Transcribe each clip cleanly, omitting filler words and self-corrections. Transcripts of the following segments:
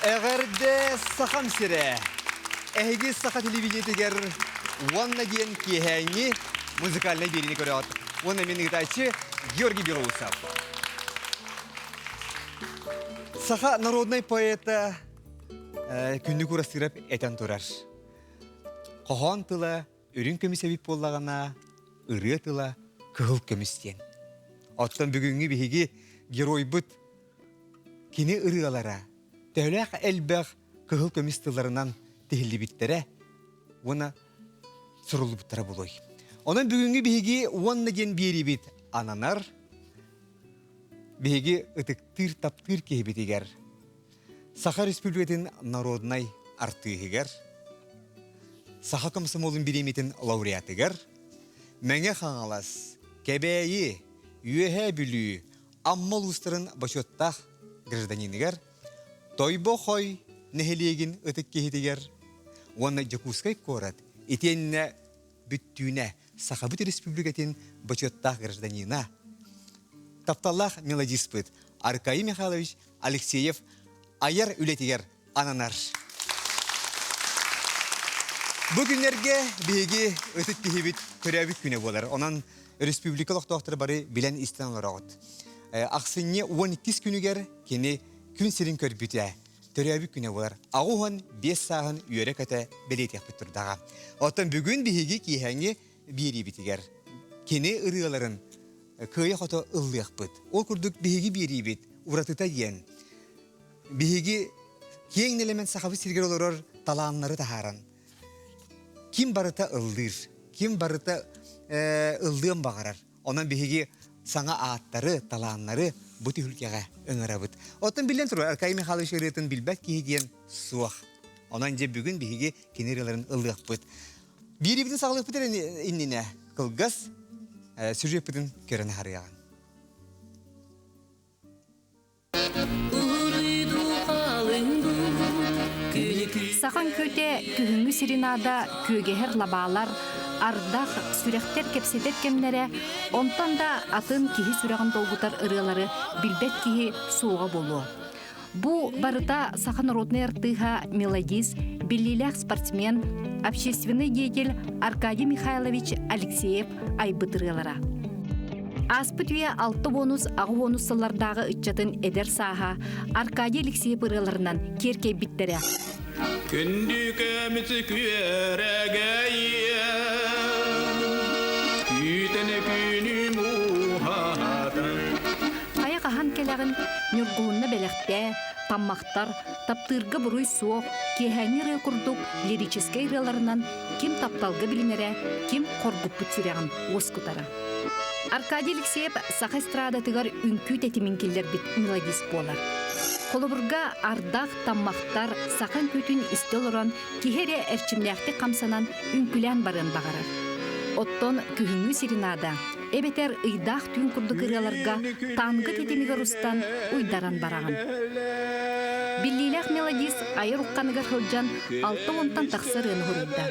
Эҕэрдэ Сахам сирэ! Эһиги саха телевидениетигэр уонна диэн киэһээҥҥи музыкальнай биэриини көрөҕүт. Уонна мин ыытааччы Георгий Белоусов. Саха народнай поэта Күннүк Урастыырап этэн турар. Хоһоон тыла үрүҥ көмүс эбит буоллаҕына, ырыа тыла кыһыл көмүс диэн. Оттон бүгүҥҥү биһиги геройбут кини ырыалара төһөлөөх элбэх кыһыл көмүс тылларынан тиһиллибиттэрэ уонна суруллубуттара буолуой. Онон бүгүҥҥү биһиги уонна диэн биэриибит ананар биһиги ытыктыыр таптыыр киһибитигэр Саха Республикатын народнай артыыһыгар, Саха комсомолун бириэмитин лауреатыгар, Мэҥэ Хаҥалас, Кэбээйи, Үөһээ Бүлүү, Амма улуустарын бочуоттаах гражданиныгар, Тойбохой нэһилиэгин ытык киһитигэр уонна Дьокуускай куорат итиэннэ бүттүүнэ Сахабыт Республикатын бочуоттаах гражданина, тапталлаах мелодиспыт Аркадий Михайлович Алексеев айар үлэтигэр ананар. Бу күннэргэ биһиги ытык киһибит төрөөбүт күнэ буолар. Онон республика олохтоохторо бары билэн истэн олороҕут. Ахсынньы 12 күнүгэр кини күн сирин көрбүтэ, төрөөбүт күнэ буолар. 85 сааһын үөрэ-көтө бэлиэтиэхпит турдаҕа. Оттон бүгүн биһиги киэһээҥҥи биэриибитигэр кини ырыаларын кыайа-хото ыллыахпыт. Ол курдук биһиги биэриибит уратыта диэн биһиги киэҥ нэлэмэн сахабыт сиригэр олорор талааннары таһааран ким барыта ыллыыр, ким барыта ыллыан баҕарар. Онон биһиги саҥа ааттары, талааннары бу түһүлгэҕэ ыҥырабыт. Оттон биллэн турар, Аркадий Михайлович ырыатын билбэт киһи диэн суох. Онон дьэ бүгүн биһиги кини ырыаларын ыллыахпыт. Биэриибитин саҕалыахпыт эрэ иннинэ кылгас сюжеппытын көрөн аһарыаҕын. Саха үҥкүүтэ күһүҥҥү серенада күөгэһэр лабаалар, ардах, сүрэхтэр кэпсэтэр кэмнэрэ, онтон да атын киһи сүрэҕин долгутар ырыалары билбэт киһи суоҕа буолуо. Бу барыта саха народнай артыыһа, мелодист, биллиилээх спортсмен, общественный деятель Аркадий Михайлович Алексеев айбыт ырыалара. Ааспыт үйэ алта уонус аҕа уонус сыллардааҕы ыччатын эдэр сааһа Аркадий Алексеев ырыаларынан киэркэйбиттэрэ. Күндү көмүс күөрэгэйиэ, күүтэн күнүм уһаата. Хайа хаһан кэлэҕин, Ньургуһунна бэлэхтээ, Таммахтар, Таптыырга буруй суох, Киэһээҥҥи ырыа курдук лирическэй ырыаларынан ким тапталга билинэрэ, ким хоргуппут сүрэҕин уоскутара. Аркадий Алексеев саха эстрадатыгар үҥкүү тэтимин киллэрбит мелодист буолар. Холобурга, ардах, таммахтар саха үҥкүүтүн истэ олорон киһи эрэ эрчимнээхтик хамсанан үҥкүүлээн барыан баҕарар. Оттон күһүҥҥү серенада эбэтэр ыйдаах түүн курдук ырыаларга танго тэтимигэр устан уйдаран бараҕын. Биллиилээх мелодист айар ухханыгар сылдьан алта уонтан тахса ырыаны суруйда.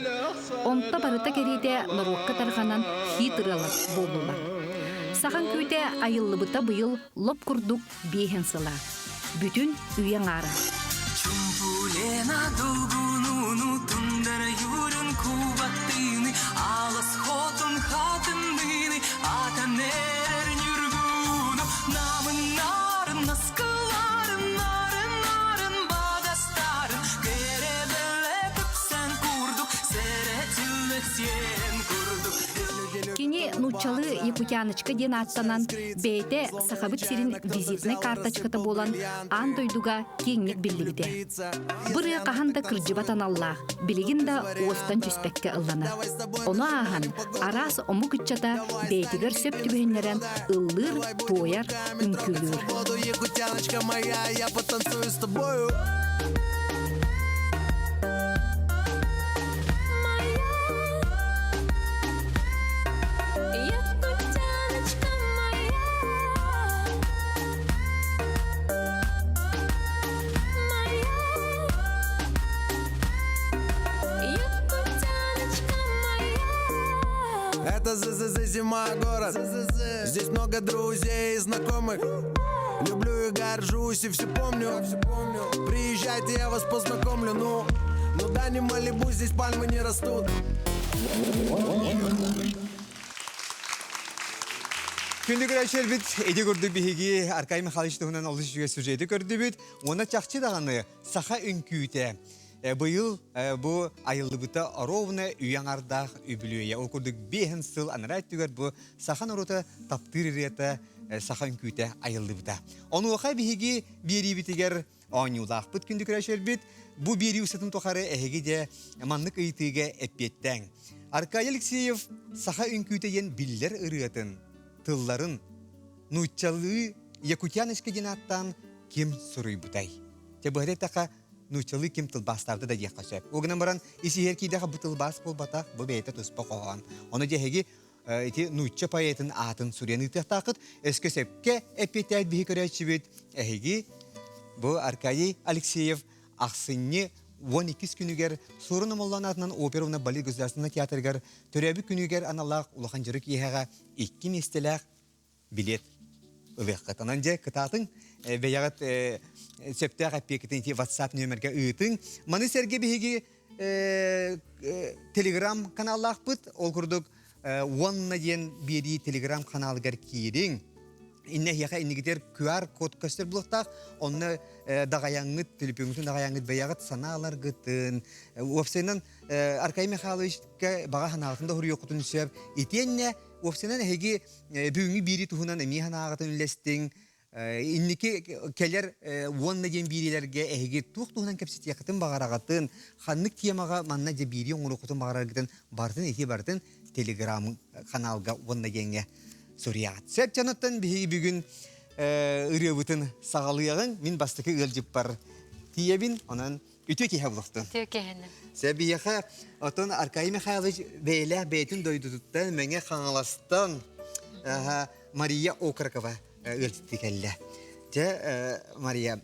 Онто барыта кэриэтэ норуокка тарҕанан хит ырыалар буоллулар. Саха үҥкүүтэ айыллыбыта быйыл лоп курдук биэһин сыла. Бүтүн үйэ аҥаара. Чумпулена долгунуну тундара юрун кубаттыны алас хотун хатынныны атанер нюргуну намын нарын наскыларын нарын нарын бадастарын керебеле тупсан курдук серетилек сен курдук Кини нууччалыы Якутяночка диэн ааттанан, бэйэтэ Сахабыт сирин визитнай карточката буолан аан дойдуга киэҥник биллибитэ. Бу ырыа хаһан да кырдьыбат аналлаах, билигин да уостан түспэккэ ылланар. Ону ааһан, араас омук ыччата бэйэтигэр сөп түбэһиннэрэн ыллыыр, туойар, үҥкүүлүүр. Якутяночка моя, я потанцую с тобою. Якутяночка моя, моя, якутяночка моя. Это ЗЗЗ зима город. Здесь много друзей и знакомых. Люблю и горжусь, и все помню. Приезжайте, я вас познакомлю, ну. Ну да, не Малибу, здесь пальмы не растут. Күндү көрөөччүлэрбит, ити курдук биһиги Аркадий Михайлович туһунан олус үчүгэй сюжети көрдүбүт. Уонна чахчы даҕаны саха үҥкүүтэ быйыл бу айыллыбыта ровно үйэ аҥардаах үбүлүөйэ. Ол курдук биэһин сыл анараа өттүгэр бу саха норуота таптыыр ырыата саха үҥкүүтэ айыллыбыта. Онуоха биһиги биэриибитигэр оонньуулаахпыт күндү көрөөччүлэрбит бу биэрии устатын тухары эһиги де маннык ыйытыыга эппиэттээҥ. Аркадий Алексеев саха үҥкүүтэ диэн биллэр ырыатын, тылларын нууччалыы Якутяночка диэн ааттаан ким суруйбутай? Дьэ быһата эттэххэ, нууччалыы ким тылбаастаабыта да диэххэ сөп. Ол гынан баран ис-иһэр киирдэххэ бу тылбаас буолбатах, бу бэйэтэ туспа хоһоон. Ону дьэ эһиги ити нуучча поэтын аатын суруйан ыытыахтааххыт. Өскө сөпкө эппиэттээбит биһи көрөөччүбүт эһиги бу Аркадий Алексеев ахсынньы 12 күнүгэр Суорун Омоллоон аатынан опера уонна балет государственнай театрыгар төрөөбүт күнүгэр аналлаах улахан дьоро киэһэҕэ икки миэстэлээх билет ылыаххыт. Онон дьэ кытаатыҥ, бэйэҕит сөптөөх эппиэккитин ити WhatsApp нүөмэргэ ыытыҥ. Маны сэргэ биһиги Telegram каналлаахпыт. Ол курдук уонна диэн биэрии Telegram каналыгар киириҥ. Иннэ эһиэхэ иннигитигэр QR-код көстөр буолуохтаах. Онно даҕайаҥҥыт, төлөпүөҥҥүтүн даҕайаҥҥыт бэйэҕит санааларгытын, уопсайынан Аркадий Михайловичка баҕа санааҕытын да суруйуоххутун сөп. Итиэннэ уопсайынан эһиги бүгүҥҥү биэрии туһунан эмиэ санааҕытын үллэстиҥ. Инники кэлэр уонна диэн биэриилэргэ эһиги туох туһунан кэпсэтиэххитин баҕараҕытын, ханнык темаҕа манна дьэ биэрии оҥоруоххутун баҕараргытын барытын ити барытын телеграм каналга уонна диэҥҥэ суруйаҕыт. Сөп дьонуттан биһиги бүгүн ырыабытын саҕалыаҕыҥ. Мин бастакы ыалдьыппар тиийэбин, онон Үтүө киһи булуохтун. Үтүө киһини. Сэбиэхэ отон Аркадий Михайлович бэйэлээх бэйэтин дойдутуттан Мэҥэ Хаҥаластан Мария Окрокова ыалдьыттыы кэллэ. Дьэ, Мария,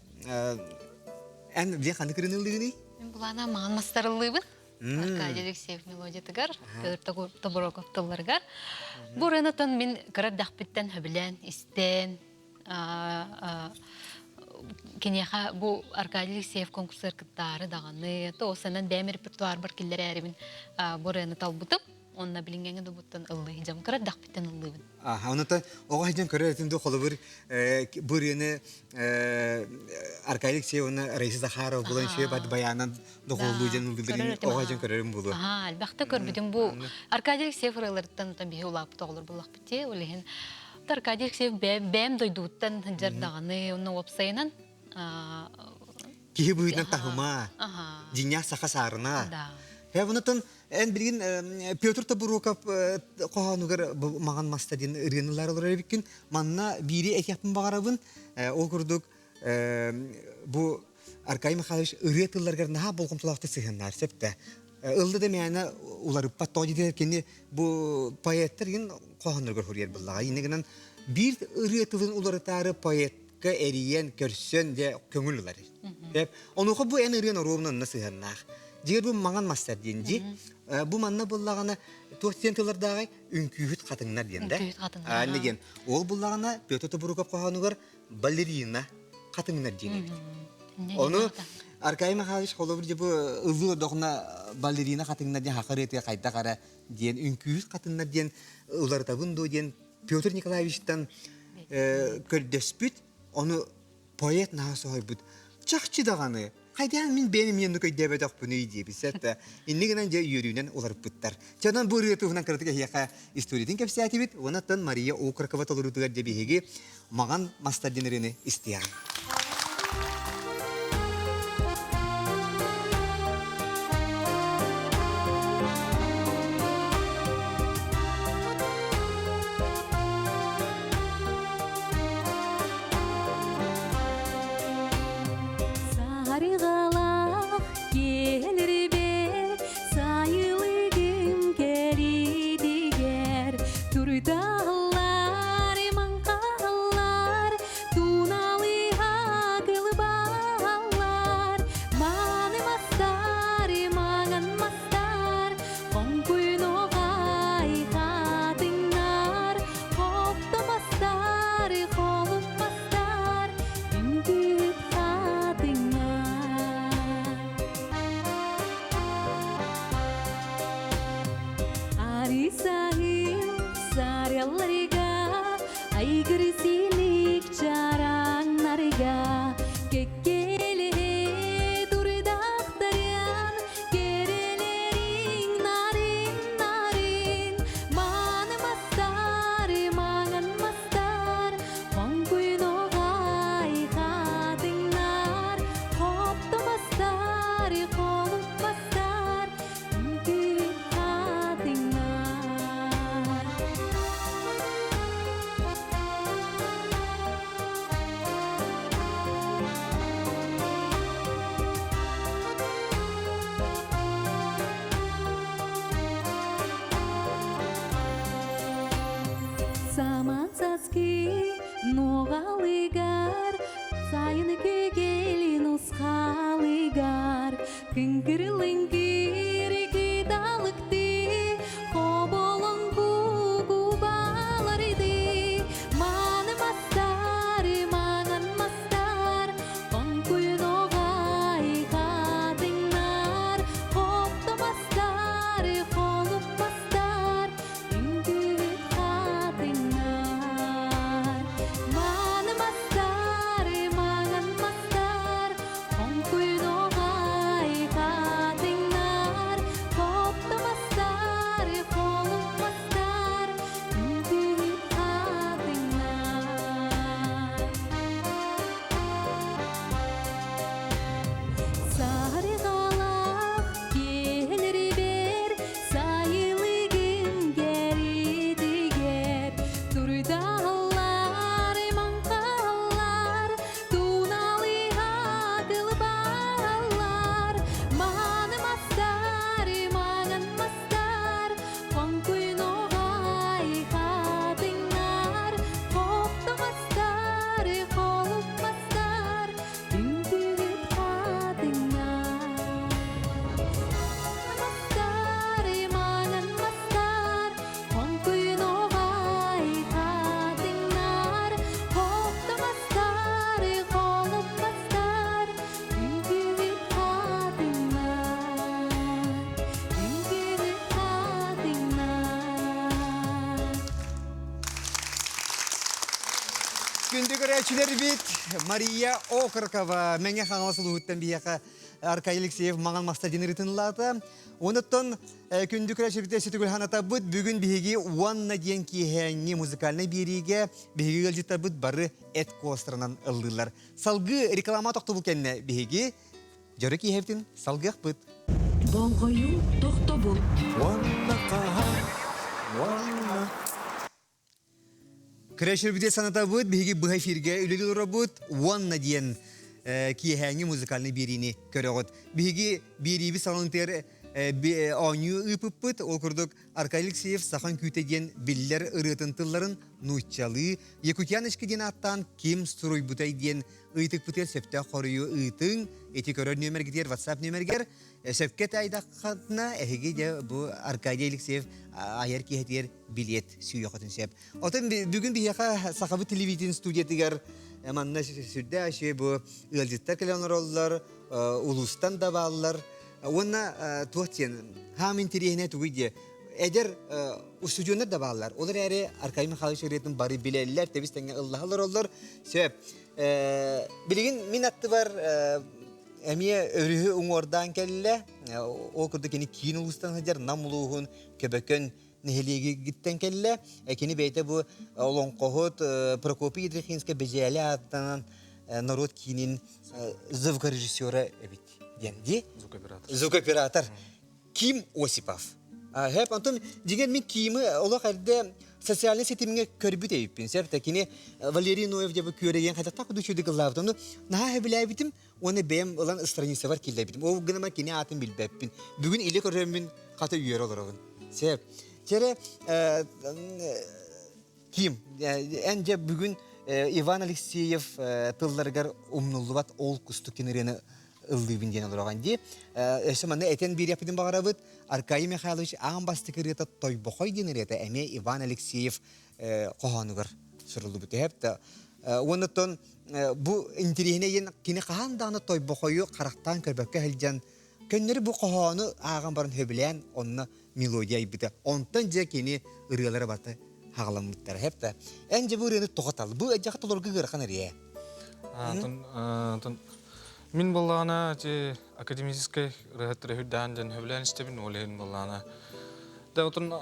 эн билиэн ханнык ырыыныллыгыный? Мин булаана маҥан мастарыллыыбын. Аркадий Алексеев мелодиятыгар, Петр Тобуроков тылларыгар. Бу ырыанытын мин кыра эрдэхпиттэн сөбүлээн истэн, киниэхэ бу Аркадий Алексеев конкурсугар кыттаары даҕаны, тоосанан бэйэм репертуарбар киллэрээрибин бу ырыаны талбытым. Онно билиҥҥэҥэ да буттан ыллыы сылдьабын, кыра эрдэхпиттэн ыллыыбын. Аха, онута оҕо сылдьан көрөр этим дуу, холобур, бу ырыаны Аркадий Алексеев уонна Раиса Захарова булан үчүгэй бат баянан доҕуоллуу диэн ыллыырын оҕо сылдьан көрөрүм буолуо. Аха, элбэхтэ көрбүтүм бу Аркадий Алексеев ырыаларыттан биһи улааппыт оҕолор буллахпыт дии, ол иһин Аркадий Алексеев бэйэм дойдубуттан сылдьар даҕаны, онно уопсайынан Киһи быһыытынан таһыма, дьиҥнээх саха саарына. Э, онтон эн билигин Петр Тобуроков хоһоонугар маҕан маста диэн ырыаны ыллаары олорор эбиккин. Манна биири этиэхпин баҕарабын. Ол курдук бу Аркадий Михайлович ырыа тылларыгар наһаа болҕомтолоохтук сыһыаннаһар сөп да. Ылла да мээнэ уларыппат тоҕо диэтэр кини бу поэттар игин хоһоонноругар суруйар буоллаҕа. Инньэ гынан биир ырыа тылын уларытаары поэтка эрийэн, көрсөн дьэ көҥүл ылар. Онуоха бу эн ырыан оруобуна онно сыһыаннаах. Дьиэр бу маҥан мастар диэн дии. Бу манна буллаҕына туох диэн тыллардааҕай? Үҥкүүһүт хатыҥнар диэн да. Үҥкүүһүт хатыҥнар. Инньэ диэн. Ол буллаҕына Петр Тобуруков хоһоонугар балерина хатыҥнар диэн эбит. Ону Аркадий Михайлович холобур дьэ бу ыллыы олордоҕуна балерина хатыҥнар диэн саха ырыатыгар хайдах эрэ диэн үҥкүүһүт хатыҥнар диэн уларытабын дуо диэн Петр Николаевичтан көрдөспүт. Ону поэт наһаа соһуйбут. Чахчы даҕаны хайдаан мин бэйэм эмиэ оннук өйдөөбөтөхпүнүй диэбит да инник гынан дьэ үөрүүнэн уларыппыттар. Чэ онон бу ырыа туһунан кыратык эһиэхэ историятын кэпсээтибит. Уонна Мария Окрокова толоруутугар дьэ биһиги маҕан мастар диэн ырыаны истиэҕиҥ. Сарыгалаах киэлирбэр сайылыгым кэритигэр турдааллар маҥхаллар туналыһа кылбааллар мааны мастар маҥан мастар хоҥкуйнуоҕай хатыҥнар хопто мастар холук мастар. Айгыр силик чараҥнарга кэккэлэһэ турдахтарыан кэрэлэриҥ нарын нарын мааны мастар маҥан мастар хоҥкуйнуҕай хатыҥнар хопто мастар холуп мастар үҥкүүт хатыҥнар. Саман саски нуоҕалыгар, сайын күгелин усхалыгар, Кыҥкыр-лыҥкыр кыталыктыы, хоболоҥ кугубаларды, Маны мастар, маҥан мастар, оҥкуйнуҕай хатыҥнар, Хопто мастар, холуп мастар, үҥкүүт хатыҥнар. Маны мастар, маҥан мастар, Хоҥкуйнуҕай хатыҥнар, хопто мастар, холуп мастар, үҥкүүт хатыҥнар. Сарыгалах кэлэрбэр сайылыгым кэритигэр турдааллар маҥхаллар Туналыга кылбааллар, мааны мастар, маҥан мастар, хоҥкуйнуҕай хатыҥнар, хопто мастар, холуп мастар, үҥкүүт хатыҥнар. Мастар, маҥан мастар, Хоҥкуйнуҕай хатыҥнар, хопто мастар, холуп мастар, үҥкүүт хатыҥнар, үҥкүүт хатыҥнар. Күндү көрөөччүлэрбит Мария Окорокова Мэҥэ Хаҥалас улууһуттан биһиэхэ Аркадий Алексеев Маҥан Маста диэн ырытынлаата. Онуттан күндү көрөөччүбүтэ сүтүгүл ханатабыт. Бүгүн биһиги уонна диэн киэһээҥҥи музыкальнай биэриигэ биһиги ыалдьыттарбыт бары эт куоластарынан ыллыыллар. Салгыы реклама тохтобул кэннэ биһиги дьоро киэһэбитин салгыахпыт. Болҕойуу тохтобул. Уонна хаһан, уонна Көрөөччүлэрбитигэр санатабыт, биһиги быһа эфиргэ үлэлии олоробут уонна диэн киэһээҥҥи музыкальнай биэриини көрөҕүт. Биһиги биэриибит салонтыгар оонньуу ыыппыппыт. Ол курдук Аркадий Алексеев «Сахан күүтэ» диэн биллэр ырыатын тылларын нууччалыы «Якутяночка» диэн ааттаан ким суруйбутай диэн ыйытыкпытыгар сөптөөх хоруйу ыытыҥ. Ити көрөр нүөмэргитигэр WhatsApp нүөмэргэр сөпкө таайдаххытына эһиги дьэ бу Аркадий Алексеев айар киэһэтигэр билиэт сүүйэххитин сөп. Отон бүгүн биһиэхэ Сахабыт телевидение студиятыгар манна сүрдээх үчүгэй бу ыалдьыттар кэлэн олороллор, улуустан да бааллар. Уонна туох диэн, хаам интэриэһинэ тугуй диэ, эдэр устудьуоннар да бааллар. Ол эрээри Аркадий Михайлович ырыатын бары билэллэр, тэбис тэҥҥэ ыллаһа олороллор. Сөп. Билигин мин аттыбар эмиэ өрүһү уҥуордаан кэллэ. Ол курдук кини киин улуустан сылдьар Нам улууһун Көбөкөн нэһилиэгиттэн кэллэ. Кини бэйэтэ бу олоҥхоһут Прокопий Ядрихинскай Бэдьээлэ ааттанан норуот киинин звукорежиссера эбит диэн дии. Звукооператор. Звукооператор. Ким Осипов. Хэп, онтон дьиҥэр мин Кимы олох эрдэ социальнай ситимҥэ көрбүт эбиппин. Сөп кини Валерий Ноев дьэ бу күөрэйэн хайдахтаах курдук үчүгэй ыллаабыт. Ону наһаа сөбүлээбитим уонна бэйэм ылан страницабар киллэрбитим. Ол гынан кини аатын билбэппин. Бүгүн илэ көрөммүн хата үөрэ олоробун. Сөп. Чэрэ Ким, эн дьэ бүгүн Иван Алексеев тылларыгар умнуллубат ол кустук ырыаны ыллыыбын диэн олороҕун дии. Өссө манна этэн биэриэхпитин баҕарабыт. Аркадий Михайлович аан бастакы ырыата Тойбохой диэн ырыата эмиэ Иван Алексеев хоһоонугар суруллубут. Эһэп Уонна бу интириэһинэй диэн кини хаһан даҕаны Тойбохойу харахтаан көрбөккө сылдьан көннөрү бу хоһоону ааҕан баран сөбүлээн онно мелодия айбыта. Онтон дьэ кини ырыалара барыта. хаҕаламмыттара. Хэп Эн дьэ бу ырыаны тоҕо тал. Бу эдьэхэ толорго ыарахан ырыа. Антон мин буоллаҕына ти академическай ырыаһыттары үрдээн дьон сөбүлээн истэбин ол иһин буоллаҕына да отон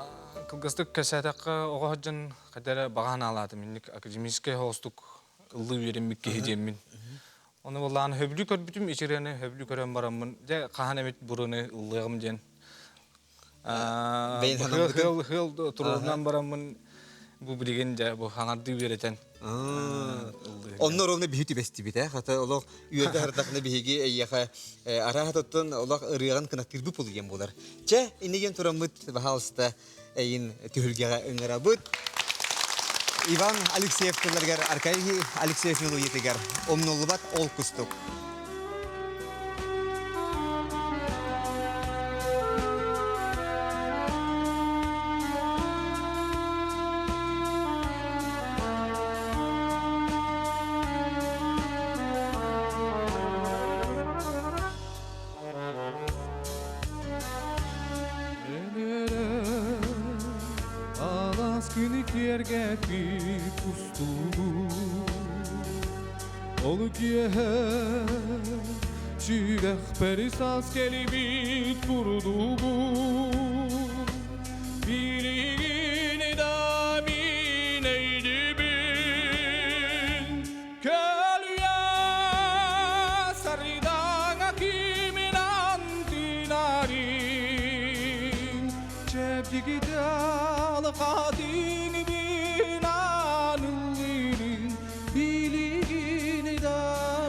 кылгастык кэсээтэххэ оҕо сылдьан хайда эрэ баҕа санаалаатым инник академическай соҕустук ыллыы үөрэммит киһи диэммин ону буоллаҕына сөбүлүү көрбүтүм ити ырыаны сөбүлүү көрөн бараммын дьэ хаһан эмит бу ырыаны ыллыаҕым диэн Ыал ыал туруорунан бараммын бу билигин дьэ бу хаҥардыы үөрэтэн Онно ровно биһи түбэстибит ээ. Хата олох үөрдэ хардахына биһиги эйиэхэ арааһа тоттон олох ырыаҕын кынаттыырбыт буолуйан буолар. Чэ, иннигин тураммыт, баһаалыста, эйин түһүлгэҕэ ыҥырабыт. Иван Алексеев тылларыгар Аркадий Алексеев мелодиятыгар умнуллубат ол кустук. Алаас күнү киэргэппит кустугу Ол киэһэ сүрэхпэр саас кэлибит курдугу Билигин да мин өйдүүбүн Көлүйэ сарыдаҥа кимин антынарин Чэбдигитэ алҕатыҥ мин аныллыырын Билигин да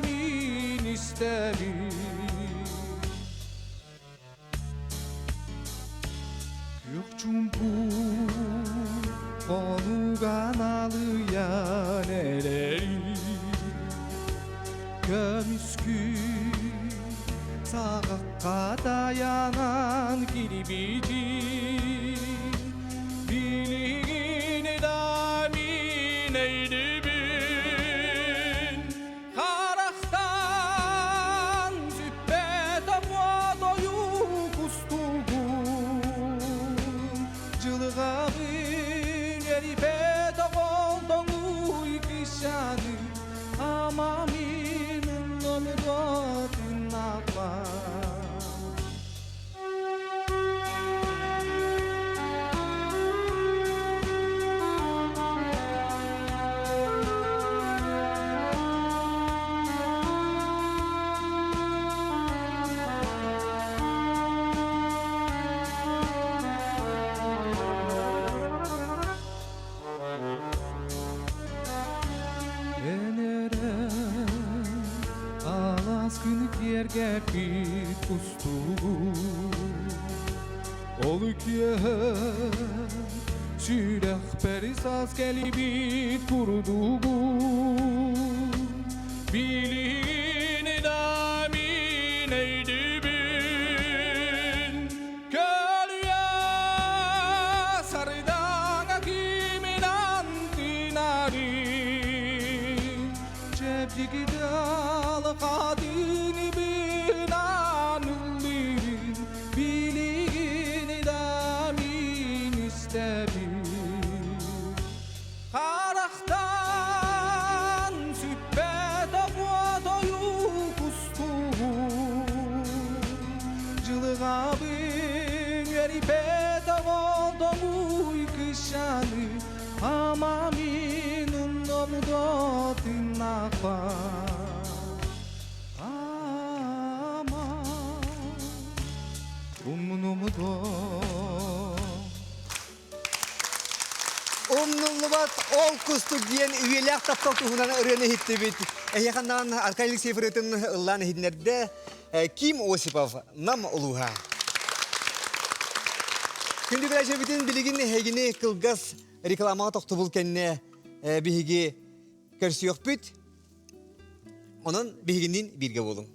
мин истэбин Күөх чуумпу хонуга налыйан эрэрин Көмүскүү саҕахха тайанан кирбитин Билигин да мин өйдүүбүн Харахтан сүппэт обуотойу кустугун Дьылҕабын эрипэт оҕолтоҥуй кыысчааны Ама мин умнумуотун Алаас күнү киэргэппит кустугу Ол киэһэ сүрэхпэр саас кэлибит курдугу Билигин да мин өйдүүбүн Көлүйэ сардаҥа кимин антынарын Чэбдигидал хадыны бынануллын Билигин да мин истэбин Харахтан сүппэт обуотойу кустугун Дьылҕабын үөрбэт оҕолдоҥуй кыщаны Ама мин умномудотыннахпа Ама умнумудо Умнуллубат ол кустук диэн үйэлээх таптал туһунан ырыаны иһиттибит. Эһиэхэ Аркадий Алексеев ырыатын ыллаан иһитиннэрдэ Ким Осипов Нам улууһа. Күндү көрөөччүбүтүн билигин эһигини кылгас рекламаҕа тохтобул кэннэ биһиги көрсүөхпүт. Онон биһигинниин бииргэ буолуҥ.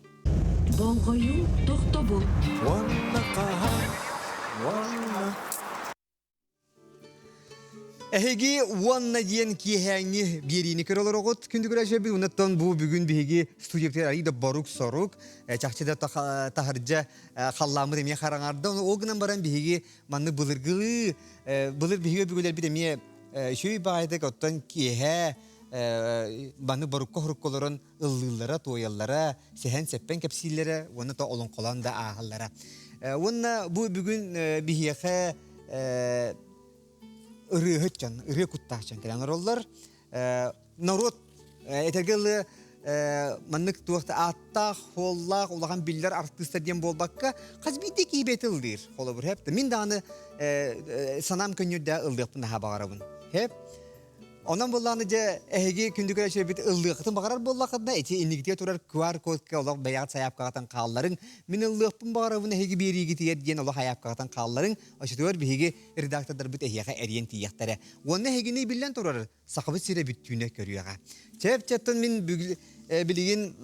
Болҕойуу тохтобул. Уонна хаһан, уонна Эһиги уонна диэн киэһээҥҥи биэриини көрө олороҕут. Күндү көрөөччүлэрбит, оннуттан бу бүгүн биһиги студиябытыгар арыый да борук-сорук, чахчы да таһырдьа халлааммыт эмиэ хараҥарда. Ол гынан баран биһиги маннык былыргылыы, былыр биһиги өбүгэлэрбит эмиэ Үчүгэй баҕайытык оттон киэһэ баны борукка хорукка олорон ыллыыллара, туойаллара, сэһэн-сэппэн кэпсииллэрэ уонна то олоҥхолоон да ааһаллара. Уонна бу бүгүн биһиэхэ ырыаһыт дьон, ырыа куттаах дьон кэлэн олороллор. Норуот этэргэ ылы маннык туох да ааттаах, хуоллаах, улахан биллэр артыыстар диэн буолбакка, хас биирдии киһи ыллыыр. Холобур, хэп. Мин даҕаны санаам көнньүрдэ ыллыахпын наһаа баҕарабын. Хэп. Онон буоллаҕына дьэ эһиги күндү көрөөччүлэрбит ыллыаххытын баҕарар буоллаххытына ити иннигитигэр турар QR-кодка олох бэйэҕит сайаапкаҕытын хаалларыҥ. Мин ыллыахпын баҕарабын эһиги биэриигитигэр диэн олох сайаапкаҕытын хаалларыҥ. Оччотугар биһиги редактордарбыт эһиэхэ эрийэн тиийиэхтэрэ. Уонна эһигини биллэн турар Сахабыт сирэ бүттүүнэ көрүөҕэ. Чэп-чэттэн мин билигин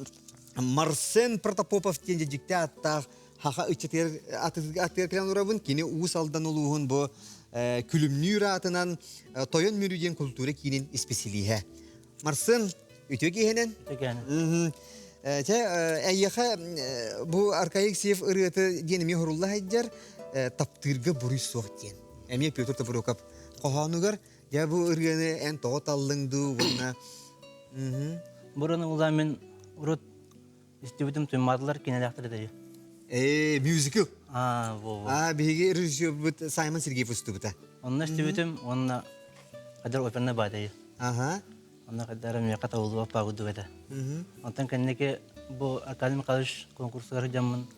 Марсен Протопопов диэн дьикти ааттаах Хаха ыччатыгар атыгар кэлэн олоробун. Кини Уус Алдан улууһун бу Күлүмнүүр аатынан Тойон Мүрү диэн култуура киинин исписэлииһэ. Марсен, үтүө киһинэн. Үтүө Чэ, эйиэхэ бу Аркадий Алексеев ырыаты диэн эмиэ хорулла сылдьар таптыырга буруй суох диэн. Эмиэ Петр Тобуруков хоһоонугар дьэ бу ырыаны эн тоҕо таллыҥ дуу уонна Бу ырыаны улаан мин урут Истибитим туймаатылар кинилээхтэр этэ. Ээ, мюзикл. Аа, во, во. Аа, биһиги режиссербут Саймон Сергеев устубута. Онно истибитим, уонна кадар оперна баатайы. Аха. Онно кадара миэхэ табыллыбат паагудук этэ. Онтон кэнники бу Аркадий Михайлович конкурсугар дьаммын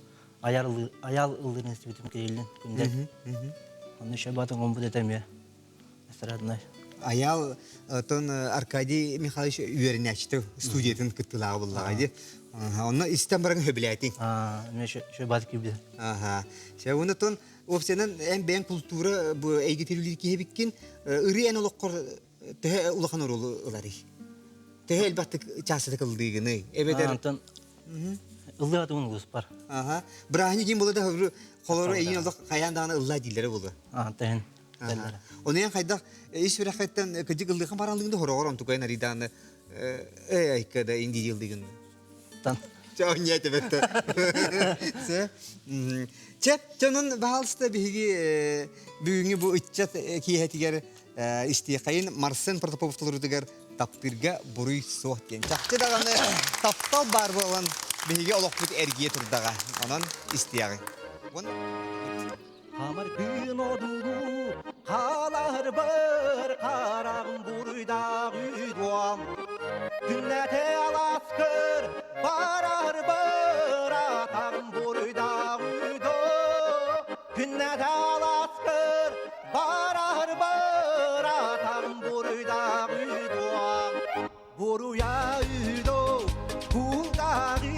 аял аял ыллыырын истибитим Кириллин күндэл. Онно еще баатын гомбут этэ эмиэ. Эстраднай. Аял тон Аркадий Михайлович үөрэнээччитэ студиятын кыттыылааҕа буллаҕа дии. Онно истэн баран хөбүлээтиҥ. Эмиэ шөй баат киирбитэ. Аха. Сэ уонна тон уопсайынан эн бэйэҥ култуура бу эйгэтин үлэлиир киһи эбиккин. Ырыа эн олоххор төһө улахан оруолу ыларый? Төһө элбэхтик чаастатык ыллыыгыный? Эбэтэр Антон ыллыа тугун улууспар. Аха. Бырааһынньык ким була да холору эйиин олох хайаан даҕаны ыллаа дииллэрэ буолуо. Антон Ону эн хайдах ис сүрэххиттэн кыдьык ыллыхан баралыгын да хороҕор онтукайын арыйдааны э айка да инди дилдигин. Тан. Чэ нет эбэтте. Се. Чэ, чонун баһалыста биһиги бүгүҥҥү бу ыччат киэһэтигэр истиэхэйин Марсен Протопопов толорутугар таптыырга буруй суох диэн. Чахчы даҕаны таптал баар буолан биһиги олохпут эргийэ турдаҕа. Онон истиэҕиҥ. Хамар күн одулуу хаалар бар хараҕым буруйдаах үйдуам Күннэтэ аласкыр барар бар атаҕым буруйдаах үйдо Күннэтэ аласкыр барар бар атаҕым буруйдаах үйдуам Буруйа үйдо кулгааҕы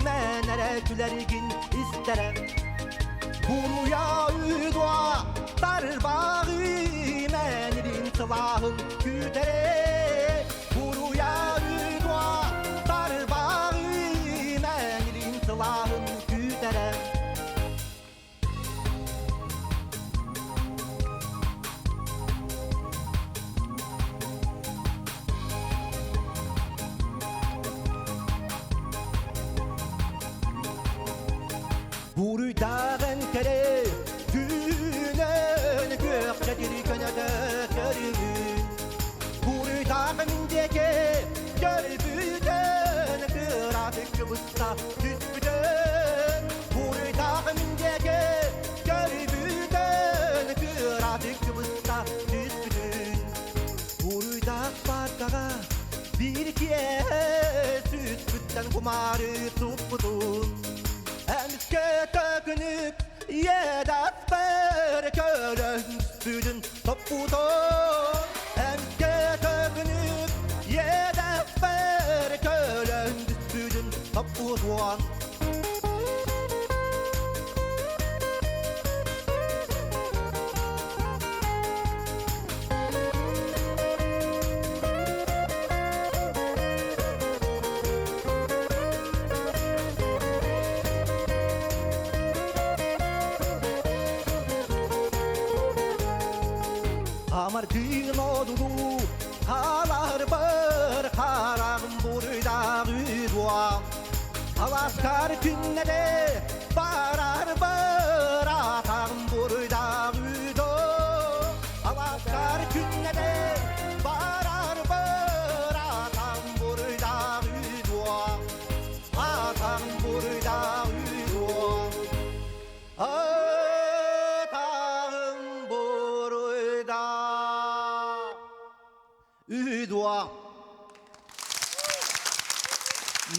мэнэрэ күлэргин истэрэ Буруйа үйдуа тарбаҕы мэнирин сылааһын күүтэрэ Буруйа үйдуа тарбаҕы мэнирин сылааһын күүтэрэ Буруйдааҕын кэрэ түүнэн күөх чэчири көнөтө көрүбүн Буруйдааҕын диэки көрбүтэн кыратык кыбыста түспүтэн Буруйдааҕын диэки көрбүтэн кыратык кыбыста түспүтүн Буруйдаах баардаҕа биир киэһэ сүспүттэн кумаары туппутун Эмискэ төкүнүк иэдэспэр көрөн түспүтүн топпутун Эмискэ төкүнүк иэдэспэр көрөн түспүтүн топпутун Амардыын одулуу хааларбар хараҕым буруйдаах үдуам Аласкар күннэре барарбар атаҕым буруйдаах үдо Аласкар күннэре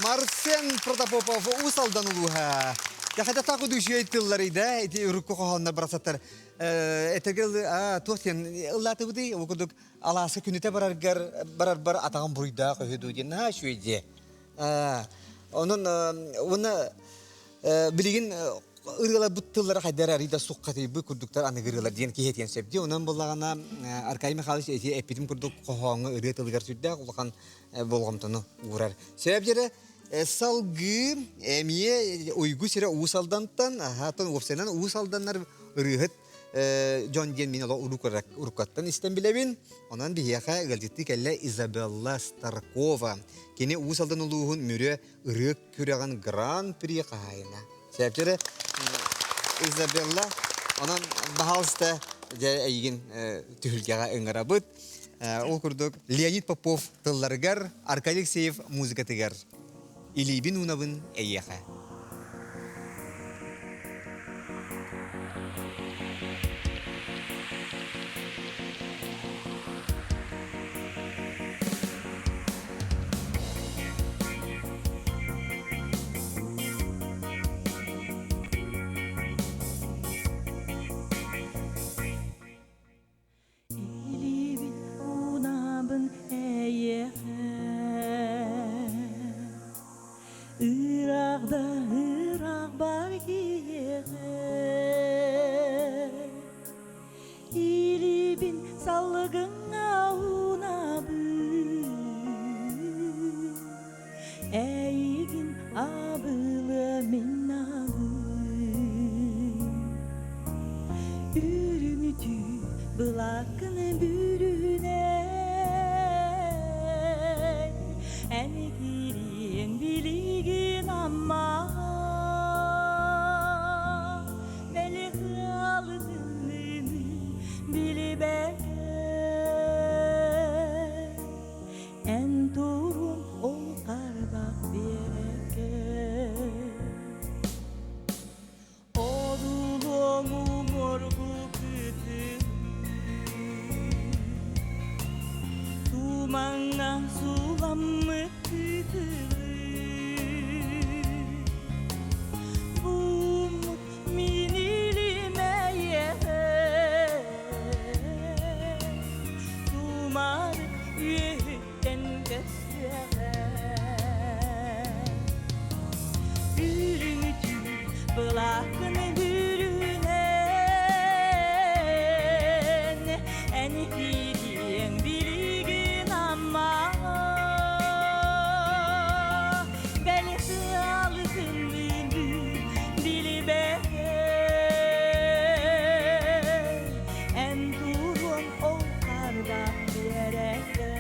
Марсен Протопопов Уус Алдан улууһа. Яхатата кудушуй тыллары да ити урукку хоһооннор барасаттар этергел туох диэн ыллаатыбытый ол курдук алааска күнүтэ бараргар барарбар атаҕым буруйдаах үһү дуу диэн наһаа үчүгэй дии. Онон уонна билигин ырыаларбыт тыллара хайдары арый да суххатыйбыт курдуктар аныгы ырыалар диэн киһи этиэн сөп дии. Онон буоллаҕына Аркадий Михайлович эти эппитим курдук хоһооҥҥо ырыа тылыгар сүрдээх улахан болҕомтону уурар. Сөп дьэрэ салгыы эмиэ уйгу сирэ Уус Алдантан, аһаатан уопсайынан Уус Алданнар ырыаһыт дьон диэн мин олох уруккаттан истэн билэбин. Онон биһиэхэ ыалдьыттыы кэллэ Изабелла Старкова. Кини Уус Алдан улууһун Мүрү ырыа күрэҕин гран-при хаһаайына. Сөптөрө Изабелла, онон баһаалыста дьэ эйигин түһүлгэҕэ ыҥырабыт. Ол курдук Леонид Попов тылларыгар, Аркадий Алексеев музыкатыгар «Илиибин уунабын эйиэхэ». Илиибин уунабын эйиэхэ Ыраах да ыраах бар киһиэхэ Илиибин салгыҥҥа уунабын Эйигин абылыа мин абын Үрүҥүтүү былааккын бүрүнэн Эн киириэҥ билигин Амма Били ыалытынныны билибэккэ Эн турун ол харбах биэрэккэ Одулуоҥу моргу кытыы Тумаҥҥа суламмыт кытылы Бууммут мин илимэйэһэ Тумарык үөһүттэн көстүөҕэ Үрүҥүтүү былааккын бүрүнэн Эн киириэҥ билигин Амма Бэл сыалытынныын билибэккэ Эн туруон ол харбах биэрэккэ.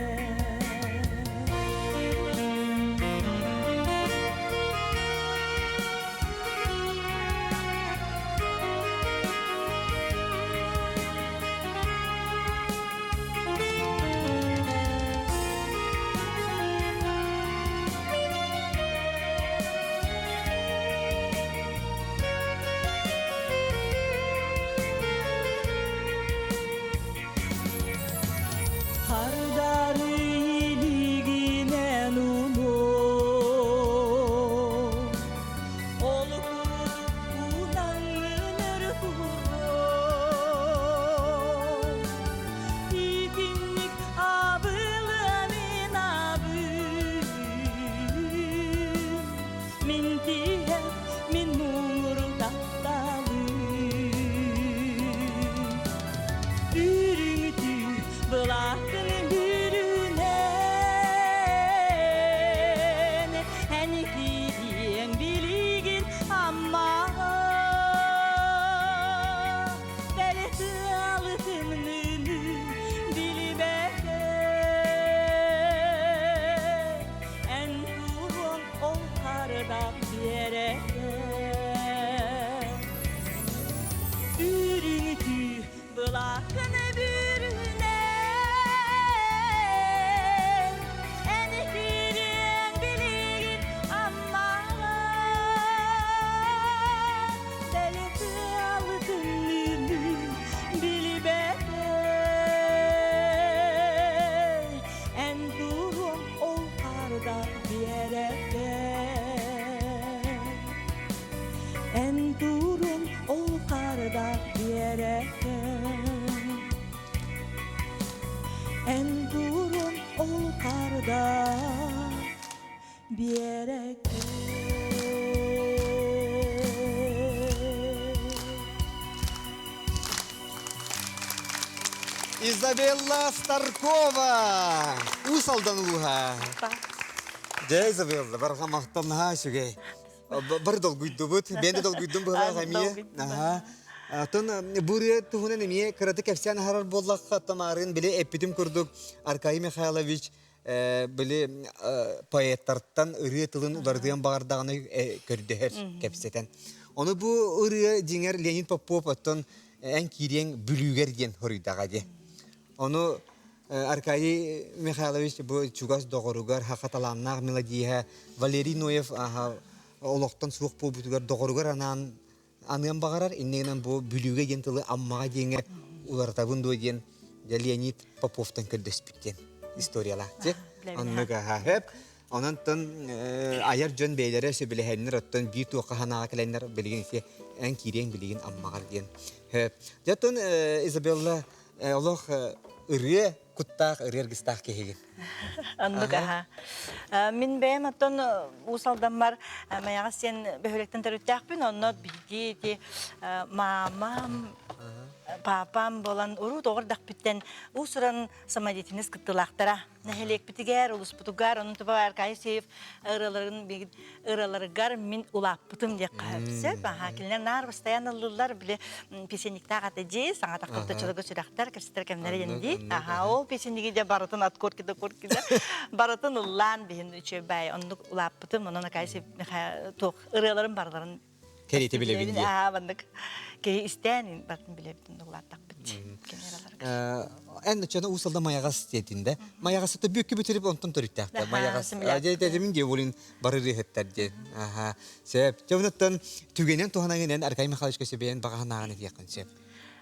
Биэрэккэ. Изабелла Старкова! Уус Алдан улууһа. Дьэ, Изабелла, барҕа махтал наһаа үчүгэй. Бар долгуйдубут, бэйэм да долгуйдум быһыылаах эмиэ. Аха. Оттон бу ырыа туһунан эмиэ кыратык кэпсээн аһарар буоллахха, оттон били эппитим курдук Аркадий Михайлович били поэттартан ырыа тылын уларытыан баҕардаҕына көрдөһөр, кэпсэтэн. Ону бу ырыа дьиҥэр Леонид Попов оттон эн киириэҥ Бүлүүгэр диэн хоруйдаҕа дии. Ону Аркадий Михайлович бу чугас доҕоругар хаха талааннаах мелодииһа Валерий Ноев олохтон суох буолбутугар доҕоругар анаан аныан баҕарар иннигинэн бу Бүлүүгэ диэн тылы Аммаҕа диэҥҥэ уларытабын дуо диэн Леонид Поповтан көрдөспүт диэн историялаах. Оннук аха Онон айар дьон бэйэлэрэ сөбүлэһэннэр оттон биир туохха санааҕа кэлэннэр билигин ити эн киириэҥ билигин Аммаҕар диэн. Дьэ оттон Изабелла олох ырыа куттаах, ырыа аргыстаах киһигин. Оннук аха. Мин бэйэм оттон Уус Алдаммар Майаҕас диэн бөһүөлэктэн төрүттээхпин. Онно биһиги ити маамам, папам буолан урут оҕо эрдэхпиттэн уус-уран самодеятельность кыттыылаахтара. Нэһилиэкпитигэр, улууспутугар, онон туба Аркадий Сеев ырыаларын ырыаларыгар мин улааппытым диэххэ сөп. Аха, кинилэр наар постоянно ыллыыллар, били песенниктаах ата дии, саҥа таххыбыта чылыгы сүрэхтэр, кэпсэтэр кэмнэрэ диэн дии. Аха, ол песенниги дьэ барытын от корки до корки да барытын ыллаан биһин үчүгэй оннук улааппытым. Онон Аркадий Сеев туох ырыаларын барыларын Кэриэтэ билэбин диye. Аа, маннык киһи истээн бартын билэбитин улааттахпыт. Эн оччоно уус алда майаҕас диэтин да. Майаҕасыта бүккү бүтүрүп онтон төрүттээхтэ. Майаҕас дьэ дии болин бары ырыаһыттар диэн. Аха. Сөп. Дьэ онуттан түгэнэн туһанан Аркадий Михайловичка сөбөйөн баҕаһынааҕын этиэххин сөп.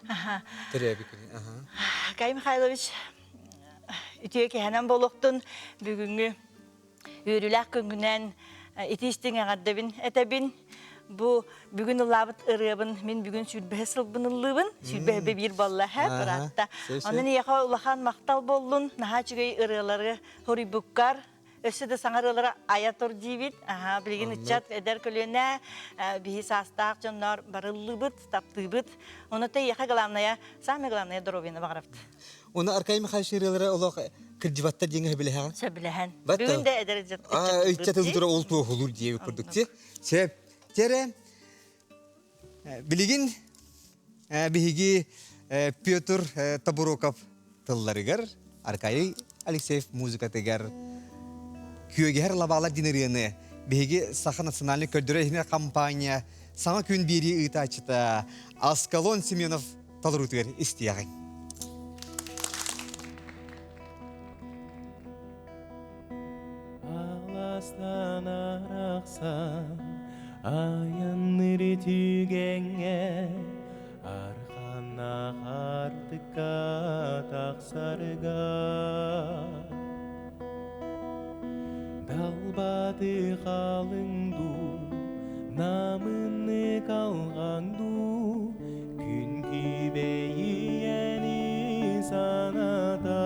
Аха. Төрөөбүт күнү. Аха. Аркадий Михайлович үтүө киһинэн буолуохтун бүгүҥҥү Үөрүүлээх күҥҥүнэн итии-истиҥ эҕэрдэбин этэбин. Бу бүгүн ыллаабыт ырыабын мин бүгүн сүүрбэһэ сылбын ыллыыбын. Сүүрбэһэ биир буолла һэ, быраатта. Онон эйиэхэ улахан махтал буоллун. Наһаа үчүгэй ырыалары хоруйбуккар. Өссө да саҥа ырыалары айа тур диибит. Аха, билигин ыччат эдэр көлүөнэ биһи саастаах дьоннор барыллыыбыт, таптыыбыт. Ону эйиэхэ главное, самое главное здоровьены баҕарабыт. Уна Аркадий Михайлович ырыалара олох кырдьыбаттар диэҥҥэ сөбүлэһэҕин? Сөбүлэһэн. Бүгүн да эдэр ыччат ылдыра ол туоһулуур диэбит курдук. Сөп. Тере билигин биһиги Петр Табуроков тылларыгар Аркадий Алексеев музыкатыгар Күөгэһэр лабаалар диэн ырыаны биһиги Саха национальнай көрдөрөр компания саҥа күн биэрии ыытааччыта Аскалон Семенов толоруутугар истиэҕиҥ. Аластан арахсан айанныр түгэҥҥэ арханнаах артыкка тахсарга Далбаты халыҥ дуу, намыннык алҕаҥ дуу, күн кибэйиэни саната.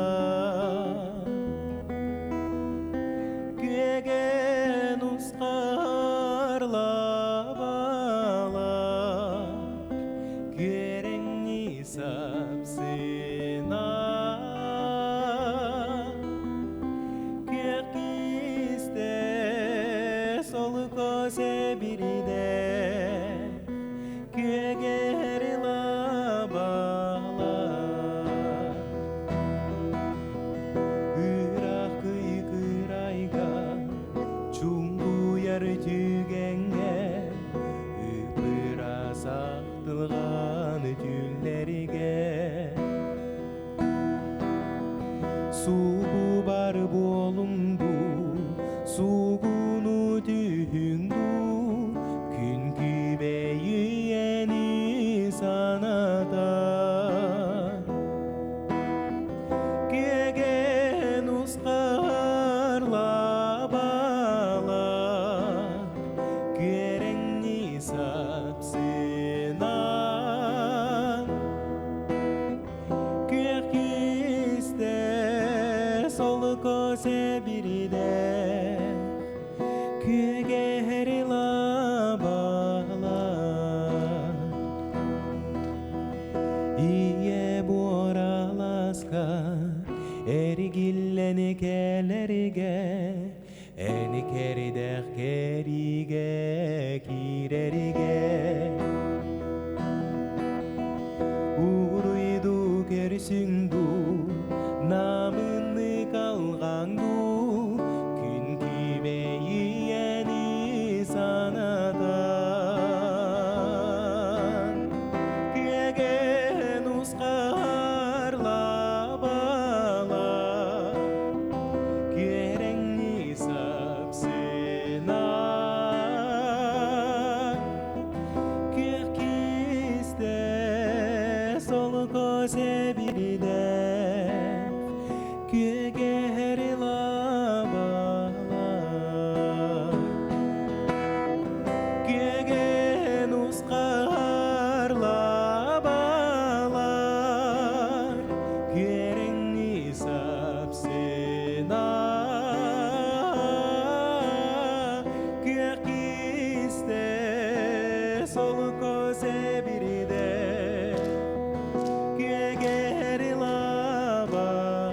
Күөгэн усхарлабалар, күөрэҥни сапсына. Күөх кисте солко себириде күөгэр лабала Ыраах кыйкырайга чуҥкуйар түгэҥҥэ ыпыра сахтылҕан түллэргэ Суугу бар буолуҥ дуу, суугуну түһүҥ дуу, күн Эни кэридэх кэригэ киирэригэ Уруйду көрсүҥ дуу, намынны калгаң дуу, Күн күбэйиэни санатан. Күөгэн усхар лабала, Күөрэҥни сапсына. Күөх кисте солко сэбирдэх, Күөгэһэр лабалар. Күөгэн усхар лабалар, Күөрэҥни сапсына. Күөх кисте солко сэбирдэх, Күөгэр лабалар.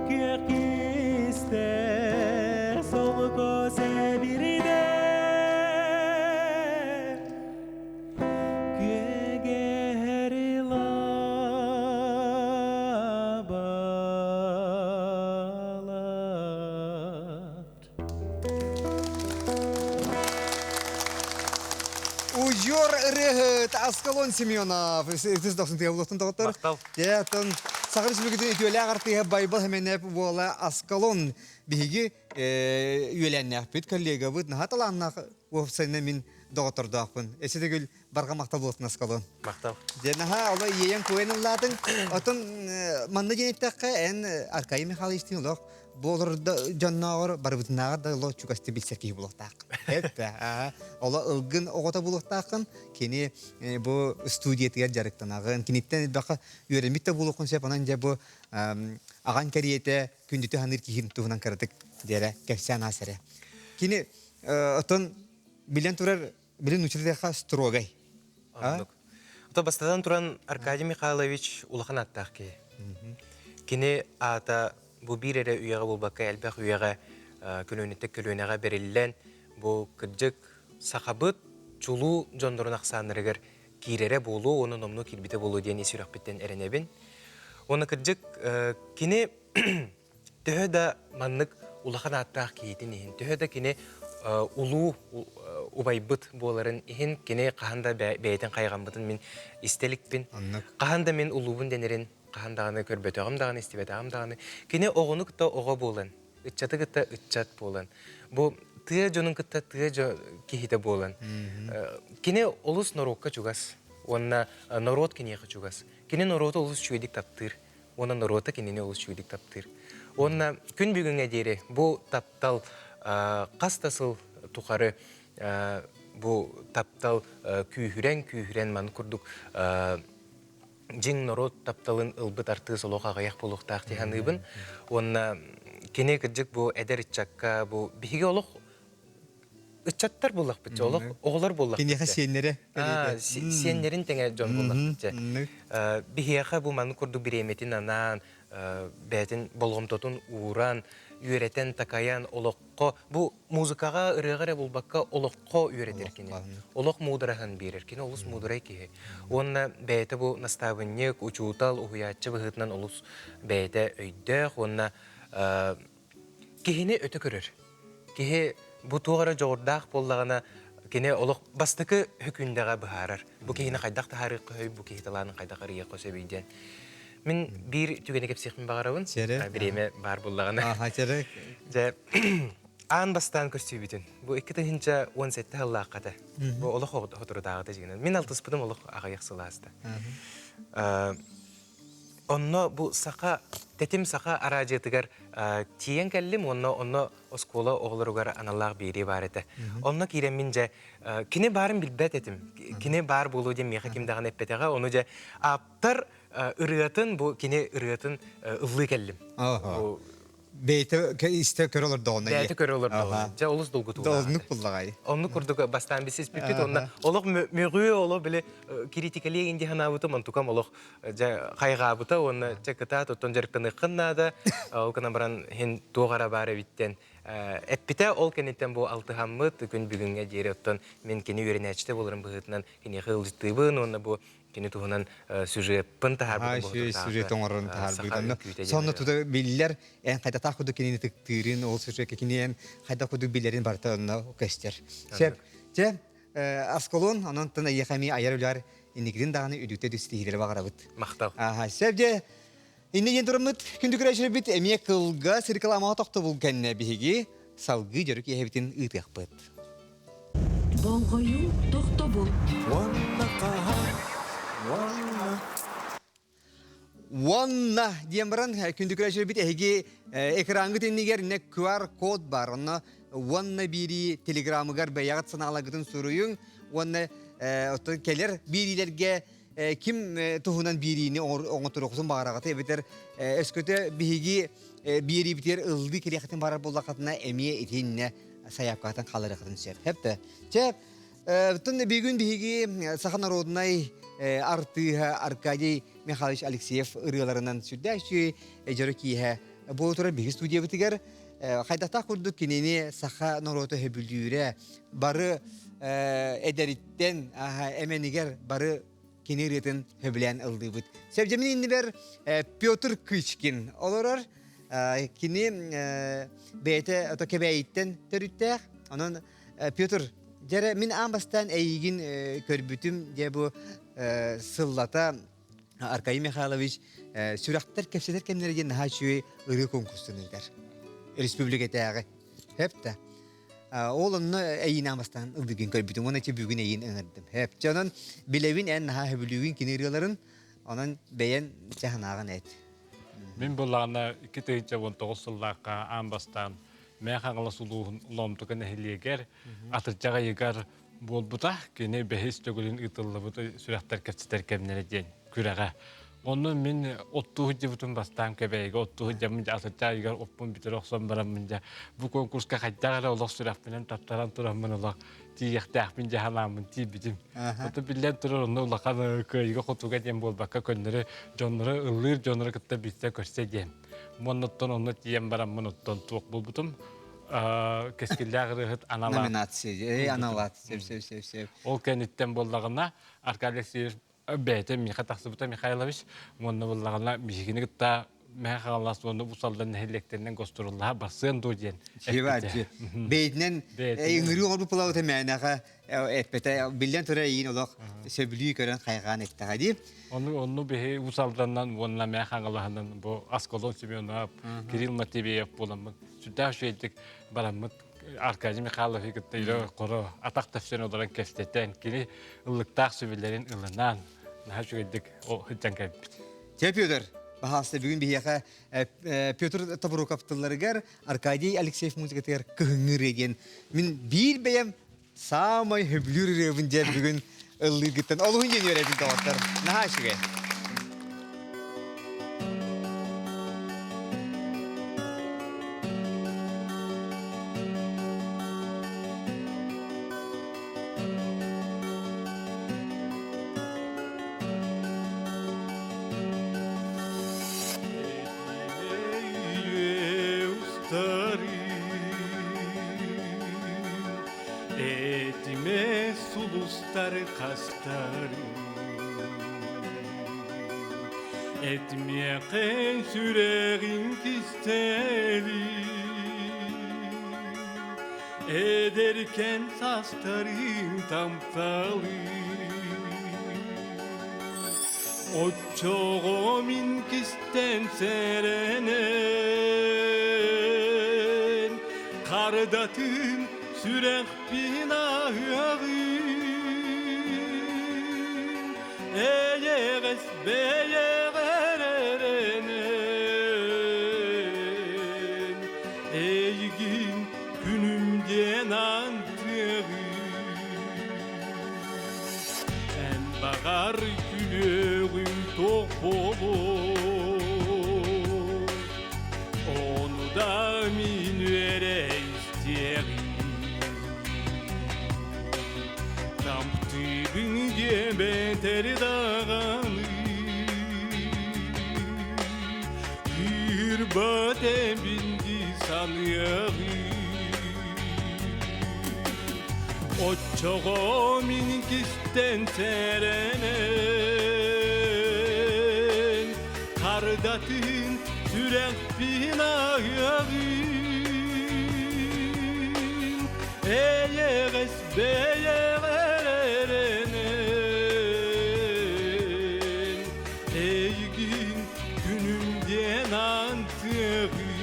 Күөх кисте солко сэбирдэх, Күөгэр лабалар. Удьуор ырыаһыт Аскалон Семенов ытыс дохсун тыабылыктын доҕоттор. Махтал. Дьэ, оттон Саха Республикатын үтүөлээх артыыһа Байбал Хэмэнэп уола Аскалон биһиги үөлээннээхпит, коллегабыт, наһаа талааннаах уопсайынан мин доҕоттордоохпун. Эсэ төгүл барҕа махтал буолтун Аскалон. Махтал. Дьэ, наһаа оло иэйэн куйан ыллаатыҥ. Оттон манна диэн эттэххэ, эн Аркадий Михайловичтыын олох бу олордо дьоннооҕор барыбытынааҕар да оло чугастыы билсэр киһи буолуохтаах. Эппэ, оло ылгын оҕото буолуохтааххын, кини бу студиятыгар дьарыктанаҕын, киниттэн элбэххэ үөрэммит да буолуоххун сөп, онон дьэ бу аҕаҥ кэриэтэ күндүтү саныыр киһин туһунан кыратык диэрэ кэпсээн аас эрэ. Кини оттон билэн турар билин учителяха строгай. Оннук. Ото бастатан туран Аркадий Михайлович улахан ааттаах киһи. Кини аата бу биир эрэ үйэҕэ буолбакка элбэх үйэҕэ көлүөнэттэн көлүөнэҕэ бэриллэн бу кырдьык сахабыт чулуу дьоннорун ахсааннарыгар киирэрэ буолуо уонна номнуо киирбитэ буолуо диэн ис сүрэхпиттэн эрэнэбин. Уонна кырдьык кини төһө да маннык улахан ааттаах киһитин иһин, төһө да кини улуу убайбыт буоларын иһин кини хаһан да бэйэтин хайҕаммытын мин истэ иликпин. Хаһан да мин улуубун дэнэрин хаһан даҕаны көрбөтөҕүм даҕаны, истибэтэҕим даҕаны. Кини оҕону кытта оҕо буолан, ыччаты кытта ыччат буолан, бу тыа дьонун кытта тыа киһитэ буолан, кини олус норуокка чугас уонна норуот киниэхэ чугас. Кини норуоту олус үчүгэйдик таптыыр. уонна норуота кинини олус үчүгэйдик таптыыр. Уонна күн бүгүҥҥэ диэри бу таптал хас да сыл тухары бу таптал күүһүрэн күүһүрэн маны курдук дьиҥ норуот тапталын ылбыт артыыс олох аҕыйах буолуохтаах дии саныыбын. Уонна кини кырдьык бу эдэр ыччакка бу биһиги олох ыччаттар буоллахпыт олох оҕолор буоллахпыт Киниэхэ сиэннэрэ сиэннэрин тэҥэ дьон буоллахпыт биһиэхэ бу маннык курдук бириэмэтин анаан бэйэтин болҕомтотун ууран үөрэтэн такайан олоххо бу музыкаҕа ырыаҕа эрэ булбакка олоххо үөрэтэр кини олох муудараһын биэрэр кини олус муударай киһи уонна бэйэтэ бу настаабынньык учуутал уһуйааччы быһыытынан олус бэйэтэ өйдөөх уонна киһини өтө көрөр. Киһи бу туох эрэ дьоҕурдаах буоллаҕына, кини олох бастакы хөкүндэҕэ быһаарар. Бу киһини хайдах таһаарыахха сөбүй, бу киһи талаанын хайдах арыйыахха сөбүй диэн. Мин биир түгэни кэпсиэхпин баҕарабын. Бириэмэ баар буоллаҕына. Дьэ, аан бастаан көрсүүбүтүн. Бу 2017 сыллаахха этэ. Бу олох соторутааҕыта дьиҥинэн. Мин алтыспытым олох аҕыйах сыл ааста. Онно бу саха тэтим саха араадьыйатыгар тиийэн кэллим уонна онно оскуола оҕолоругар аналлаах биэрии баар этэ. Онно киирэммин дьэ кини баарын билбэт этим. Кини баар буолуо диэн миэхэ ким даҕаны эппэтэҕэ. Ону дьэ ааптар ырыатын бу кини ырыатын ыллыы кэллим. Бу. Бэйэтэ истэ көрө олордоҕуна. Бэйэтэ көрө олордоҕуна. Дьэ олус долгутуулаах. Оннук буллаҕай. Оннук курдук бастаан бисиспиппит онно олох мөҕүө олох били критикалиэ инди ханаабытым онтукам олох дьэ хайҕаабыта уонна дьэ кытаат оттон дьарыктаныаххын наада ол гынан баран хин туох эрэ баар эбиттэн эппитэ ол кэнниттэн бу алтыһаммыт күн бүгүҥҥэ диэри оттон мин кини үөрэнээччитэ буоларым быһыытынан киниэхэ ыалдьыттыыбын уонна бу кини туһунан сюжеппын таһаарбытым сюжет оҥорон таһаарбыт сонно тута биллэр эн хайдатаах курдук кинини ытыктыырын ол сюжекка кини эн хайдах курдук билэрин барыта онно көстөр сөп чэ Аскалон онон тын эйиэхэ эмиэ айар үлэр инникитин даҕаны үдүктэ түстиһиилэри баҕарабыт махтал сөп дьэ инне диэн тураммыт күндү көрөөччүлэрбит эмиэ кылгас рекламаҕа тохтобул кэннэ биһиги салгыы дьөрү киэһэбитин ыытыахпыт Болҕойуу тохтобул. Уонна хаһан, уонна Уонна диэн баран күндү көрөөччүлэрбит эһиги экраҥҥыт иннигэр иннэ QR-код бар. Онно уонна биирии телеграмыгар бэйэҕит санааларгытын суруйуҥ уонна оттон кэлэр биириилэргэ ким туһунан биириини оҥотуруоххутун баҕараҕыт эбэтэр өскөтө биһиги биэриибитигэр ыллыы кэлиэххитин баҕарар буоллаххытына эмиэ итиннэ сайаапкаҕытын хаалларыаххытын сөп. Хэптэ. Чэ, Оттон бүгүн биһиги саха народнай артыыһа Аркадий Михайлович Алексеев ырыаларынан сүрдээх үчүгэй дьоро киэһэ буола турар биһиги студиябытыгар хайдахтаах курдук кинини саха норуота сөбүлүүрэ бары эдэриттэн эмэнигэр бары кини ырыатын сөбүлээн ыллыыбыт. Сөбдьэмин иннибэр Петр Кычкин олорор. Кини бэйэтэ ото Кэбээйиттэн төрүттээх. Онон Петр, дьэрэ мин аан бастаан эйигин көрбүтүм дьэ бу сыллата Аркадий Михайлович сүрэхтэр кэпсэтэр кэмнэрэ диэн наһаа үчүгэй ырыа конкурсун ыытар. Республикатааҕы. Хэп да. Ол онно эйиин аан бастаан ылдыгын көрбүтүм уонна бүгүн эйиин ыҥырдым. Хэп. Чэ онон билэбин эн наһаа сөбүлүүгүн кини ырыаларын, онон бэйэн чаһынааҕын эт. Мин буллаҕына 2019 сыллаахха аан бастаан Мэҥэ Хаҥалас улууһун Лоомтука нэһилиэгэр атырдьах ыйыгар буолбута. Кини бэһис төгүлүн ыытыллыбыт сүрэхтэр кэпсэтэр кэмнэрэ диэн күрэҕэ. Онно мин оттуу сылдьыбытым бастаан Кэбээйигэ оттуу сылдьаммын дьэ атырдьах ыйыгар оппун бүтэрэ охсон бараммын дьэ бу конкурска хайдах эрэ олох сүрэхпинэн таттаран тураммын олох тиийиэхтээхпин дьэ санааммын тиийбитим. Ото биллэн турар онно улахан кыайыыга-хотууга диэн буолбакка көннөрү дьоннору ыллыыр дьоннору кытта билсэ көрсө диэн. Уонна онно тиийэн бараммын оттон туох буолбутум кэскиллээх ырыаһыт аналаат. Номинация, аналаат, сөп, сөп, сөп, сөп. Ол кэнниттэн буоллаҕына Аркадий Алексеевич бэйэтэ миэхэ тахсыбыта Михайлович уонна буоллаҕына биһигини кытта Мэхэ Хаҥалас уонна Усалдан нэһилиэктэринэн гостроллаһа барсыан дуо диэн эппитэ. Бэйэтинэн ыҥырыы оҥорбут пылабыта мээнэҕэ эппэтэ биллэн турар эйиин олох сөбүлүү көрөн хайҕаан эттэҕэ дии. Ону онну биһи Уус Алданынан уонна Мэхэ Хаҥалаһынан бу Аскалон Семенов, Кирилл Матвеев буоламмыт сүрдээх үчүгэйдик бараммыт Аркадий Михайловы кытта илэ хоро атах тэпсэн олорон кэпсэтэн, кини ыллыктаах сүбэлэрин ылынан, наһаа үчүгэйдик сылдьан кэлбит. Чэ, Петр, баһаалыста бүгүн биһиэхэ Петр Тобуруков тылларыгар Аркадий Алексеев музыкатыгар кыһыҥҥы ырыа диэн мин биир бэйэм саамай сөбүлүүр ырыабын диэн бүгүн ыллыыргыттан олуһун диэн үөрэбин доҕоттор. Наһаа үчүгэй. Этиме сулустары хастары Этмиэхин сүрэҕин кистели Эдэркэн састарын тамталы Оччоҕо мин кистэн сэрэнэн Хардатын сүрэхпин аһыаҕын Эйэҕэс бэйэҕэр эрэнэн Эйигин күнүм диэн антыаҕын Эн баҕар күлүөҕүҥ туох буолуо Ону да мин үөрэ истиэҕим. Таптыыбын диэбэтэр даҕаны Кыырбат эбин дии саныаҕым. Оччоҕо мин кистэн сэрэнэн Хардатын сүрэхпин аһыаҕым Эйэҕэс бэйэҕэр эрэнэн Эйигин күнүм диэн антыаҕым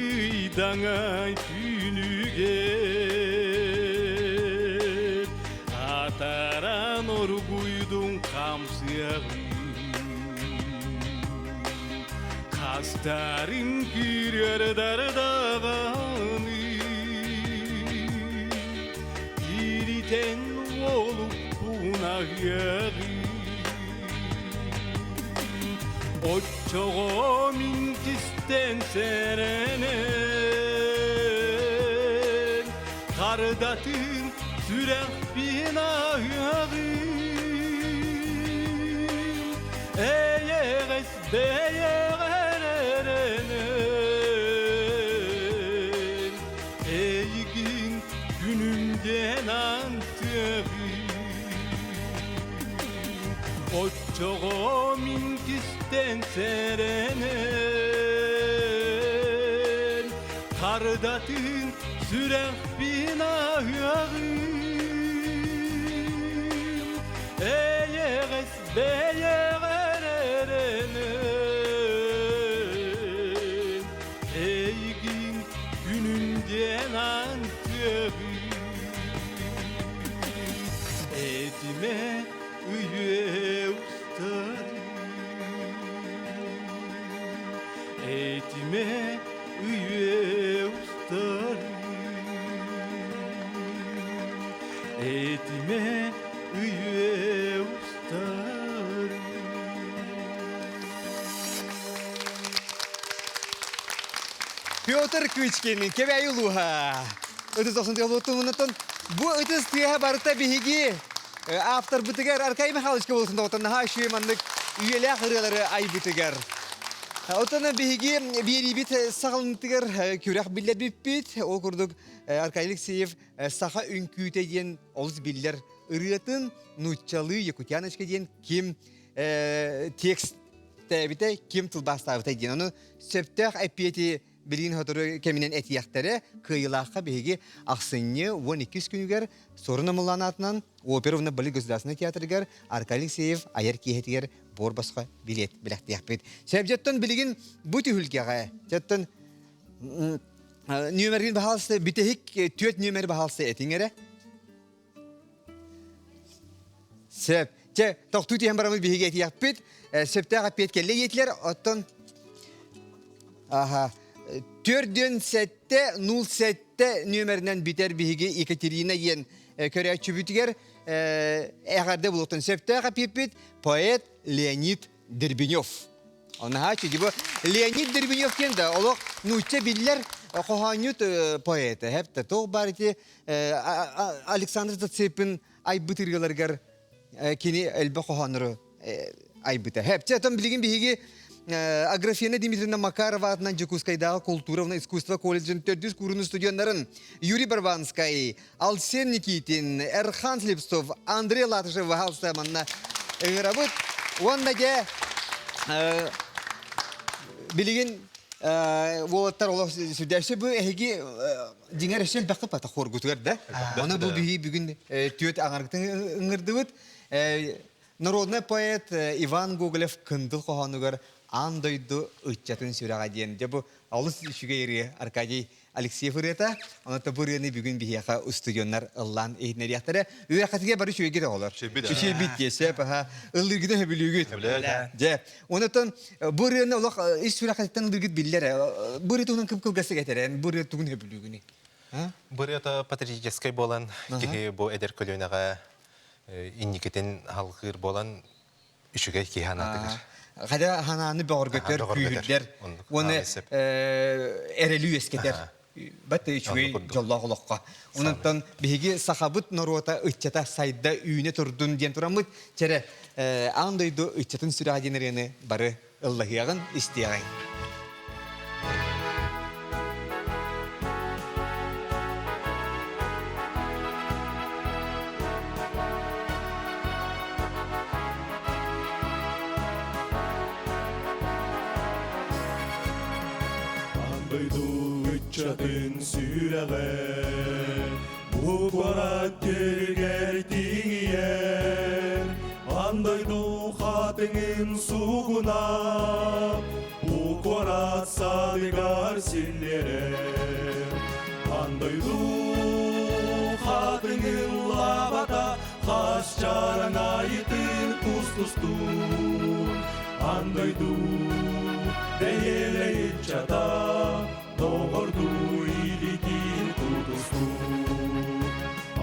Ахсынньыйдаҥай түүнүгэр Атаран оргуйдуҥ хамсыаҕын Хастарым күүрэр даҕаны Тиритэн уолукпун аһыаҕын Оччоҕо мин кистэн сэрэнэн Хардатын сүрэхпин аһыаҕым Эйэҕэс бэйэҕэр эрэнэн Эйигин күнүм диэн антыаҕым Оччоҕо мин кистэн сэрэнэн Хардатын сүрэхпин аһыаҕым Эйэҕэс бэйэҕэр эрэнэн Эйигин күнүм диэн антыаҕым Этимэ үйэ устары Этимэ үйэ устары Этимэ үйэ устары Петр Кычкин, Кэбээйи улууһа. Ытыс охсун бу ытыс тыаһа барыта биһиги авторбытыгар Аркадий Михайловичка болсун доҕоттор наһаа үчүгэй маннык үйэлээх ырыалары айбытыгар. Оттон биһиги биэриибит саҕаланытыгар күрэх биллэрбиппит. Ол курдук Аркадий Алексеев саха үҥкүүтэ диэн олус биллэр ырыатын нууччалыы Якутяночка диэн ким текст тээбитэ, ким тылбаастаабыта диэн. Ону сөптөөх эппиэти билигин сотору кэминэн этиэхтэрэ. Кыайыылаахха биһиги ахсынньы 12 күнүгэр Суорун Омуллаан аатынан опера уонна балет государственнай театрыгар Аркадий Алексеев айар киэһэтигэр буор босхо билиэт бэлэхтиэхпит. Сөбдьөттөн билигин бу түһүлгэҕэ дьэттэн нүөмэргин баһаалыста бүтэһик түөрт нүөмэр баһаалыста этиҥ эрэ. Сөп. Чэ, тохтуу түһэн бараммыт биһиги этиэхпит. Сөптөөх эппиэт кэллэ диэтилэр. Оттон аха 407 07 нүөмэринэн бүтэр биһиги Екатерина диэн көрөөччүбүтүгэр эҕэрдэ булуохтун сөптөөх эппиэппит поэт Леонид Дербенев. Наһаа үчүгэй. Бу Леонид Дербенев диэн да олох нуучча биллэр хоһоонньут поэта. Хэптэ туох баар ити Александр Зацепин айбыт ырыаларыгар кини элбэх хоһооннору айбыта. Хэпчэ отон билигин биһиги Аграфена Дмитриевна Макарова атынан Дьокуускайдааҕы култуура уонна искусство колледжын төрдүс куурун студеннарын Юрий Барбанскай, Алсен Никитин, Эрхан Слепцов, Андрей Латышев баһаалыста манна ыҥырабыт. Уонна дьэ билигин уолаттар олох сүрдээшсе бу эһиги дьиҥэр өссө элбэххэ пата хоргутугар да. Оны бу биһи бүгүн түөт аҥаргытын ыҥырдыбыт. Народный поэт Иван Гоголев Кындыл хоһоонугар Аан дойду ыччатын сүрэҕэ диэн. Дьэ бу олус үчүгэй ырыа Аркадий Алексеев ырыата. Онон бу ырыаны бүгүн биһиэхэ устудьуоннар ыллаан иһитиннэриэхтэрэ. Үөрэххитигэр бары үчүгэйгит оҕолор. Үчүгэйбит диэ, сөп, аха. Ыллыыргытын сөбүлүүгүт. Дьэ, онон бу ырыаны олох ис сүрэххититтэн ыллыыргыт биллэр. Бу ырыа туһунан кып-кылгастык этэрэн, бу ырыа тугун сөбүлүүгүнүй? Бу ырыата патриотическай буолан, киһи бу эдэр көлүөнэҕэ инникитин халҕыыр буолан үчүгэй киһи анаатыгар. Хада ханааны бөҕөргөтөр, күүһүрдэр уонна эрэли үөскэтэр. Бат үчүгэй дьоллоох олоххо. Онон биһиги сахабыт норуота ыччата сайда үүнэ турдун диэн тураммыт чэрэ аан дойду ыччатын сүрэҕэ диэн ырыаны бары ыллаһыаҕын истиэҕиҥ. Дойду ыччатын сүрэҕэ бу куорат төрүгэр тиийэр Аан дойду хатыҥын суугуна бу куорат садыгар силлиэрэр. Аан дойду хатыҥын лабата хас чараҥ айытын кустустуун. Аан дойду бэйэлэй ыччата доҕордуу илиитин тутустуу.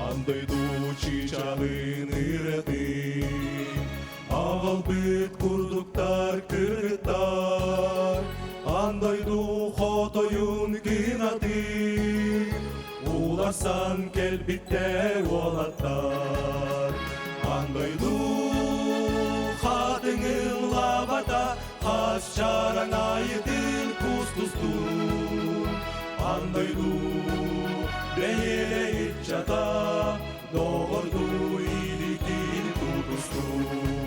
Аан дойду чыычааҕын ырыатын, аҕалбыт курдуктар кыргыттар, аан дойду хотойун кынатын, уларсан кэлбиттэр уолаттар. Аан дойду хатыҥын лабата Хас чараҥ айытын кустустуун, Аан дойду бэйэлэ ыччата, Доҕордуу илиитин тутустуун.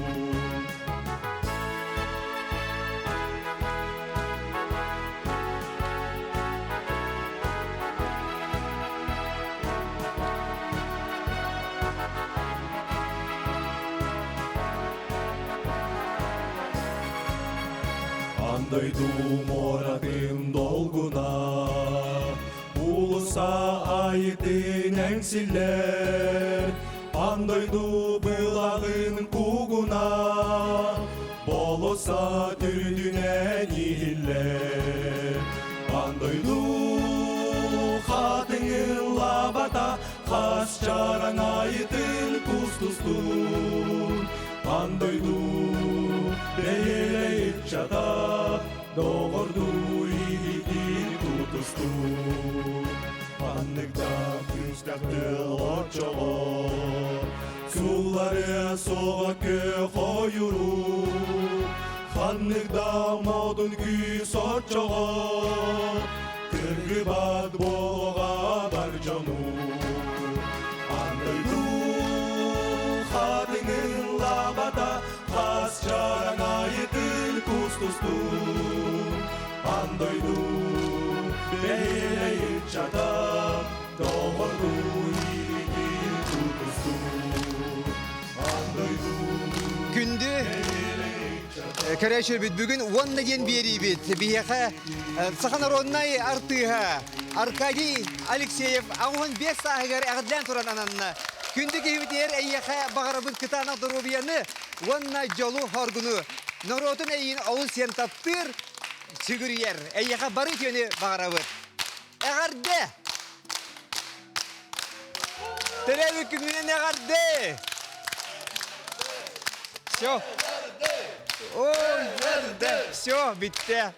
Аан дойду муоратын долгуна, Уулусса айытын эҥсиллэр, Аан дойду былаҕын куугуна, Болуса түрдүнэн иһиллэр. Аан дойду хатыҥын лабата, Хас чараҥ айытын кустустуун, Аан дойду бэйэлэй ыччата, Доҕордуу илиитин тутустуун. Ханнык да күүстээх тыал оччоҕо, Суулларыа суоҕа күөх ойууру, Ханнык да модун күүс оччоҕо, Кыргыбат буолуоҕа бар дьону. Аан дойду хатыҥын лабата, Хас чараҥ айытын кустустуун. Аан дойду бэйэлэй ыччата, Доҕордуу илиитин тутустуун. Аан дойду Күндү Көрөөччүбүт бүгүн уонна диэн биэриибит биһиэхэ саха народнай артыыһа Аркадий Алексеев 85 сааһыгар эҕэрдэлээн туран ананна. Күндү киһибитигэр эйиэхэ баҕарабыт кытаанах доруобуйаны уонна дьолу-хоргуну. Норуотун эйиин олус сиэн таптыыр, сүгүрүйэр. Эйиэхэ бары үтүөнү баҕарабыт. Эҕэрдэ! Төрөөбүт күҥҥүнэн эҕэрдэ! Все. Ой, Все, бүттэ.